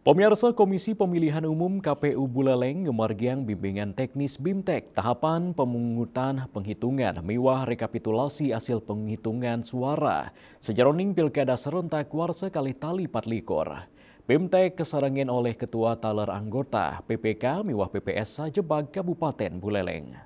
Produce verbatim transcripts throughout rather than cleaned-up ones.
Pemirsa, Komisi Pemilihan Umum K P U Buleleng ngemargiang bimbingan teknis BIMTEK tahapan pemungutan penghitungan miwah rekapitulasi hasil penghitungan suara sejeroning Pilkada Serentak warsa kalih tali patlikur. BIMTEK kesarengin oleh Ketua Taler Anggota P P K miwah P P S sajebag Kabupaten Buleleng.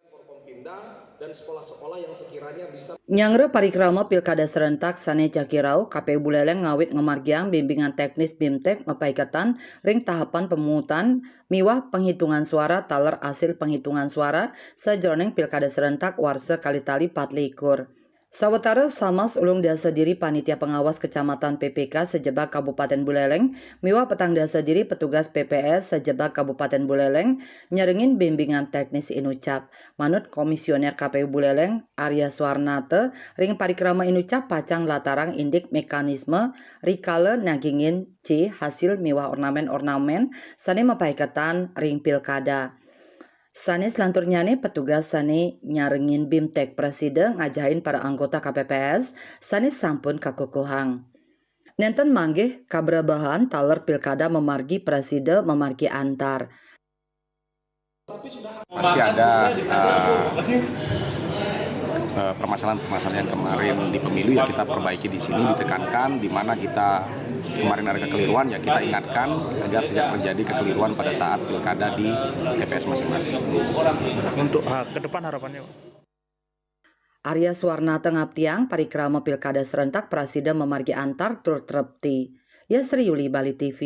Forkompimda dan sekolah-sekolah yang sekiranya bisa Nyanggra parikrama Pilkada Serentak sane jagirau, K P U Buleleng ngawit ngamargiang bimbingan teknis BIMTEK mapaiketan ring tahapan pemungutan miwah penghitungan suara taler asil penghitungan suara sajeroning Pilkada Serentak warsa kalih tali patlikur. Sawatara samas ulung dasa diri Panitia Pengawas Kecamatan P P K sajebag Kabupaten Buleleng miwah petang dasa diri petugas P P S sajebag Kabupaten Buleleng nyarengin bimbingan teknis inucap. Manut Komisioner K P U Buleleng, Arya Swarnata, ring parikrama inucap pacang latarang indik mekanisme rikala nagingin C hasil miwah ornamen-ornamen sane mapaiketan ring pilkada. Sane selanturnyane petugas sane nyarengin BIMTEK prasida ngajahin para anggota K P P S sane sampun kakukuhang. Nenten manggih kabrebehan taler pilkada mamargi prasida mamargi antar. Tapi sudah Pasti ada eh, eh, permasalahan-permasalahan yang kemarin di pemilu, ya kita perbaiki di sini, ditekankan di mana kita kemarin ada kekeliruan, ya kita ingatkan agar tidak terjadi kekeliruan pada saat pilkada di T P S masing-masing. Untuk ha, ke depan harapannya, Pak? Arya Swarnata ngaptiang parikrama pilkada serentak prasida mamargi antar tur trepti. Yasri Yuli, Bali T V.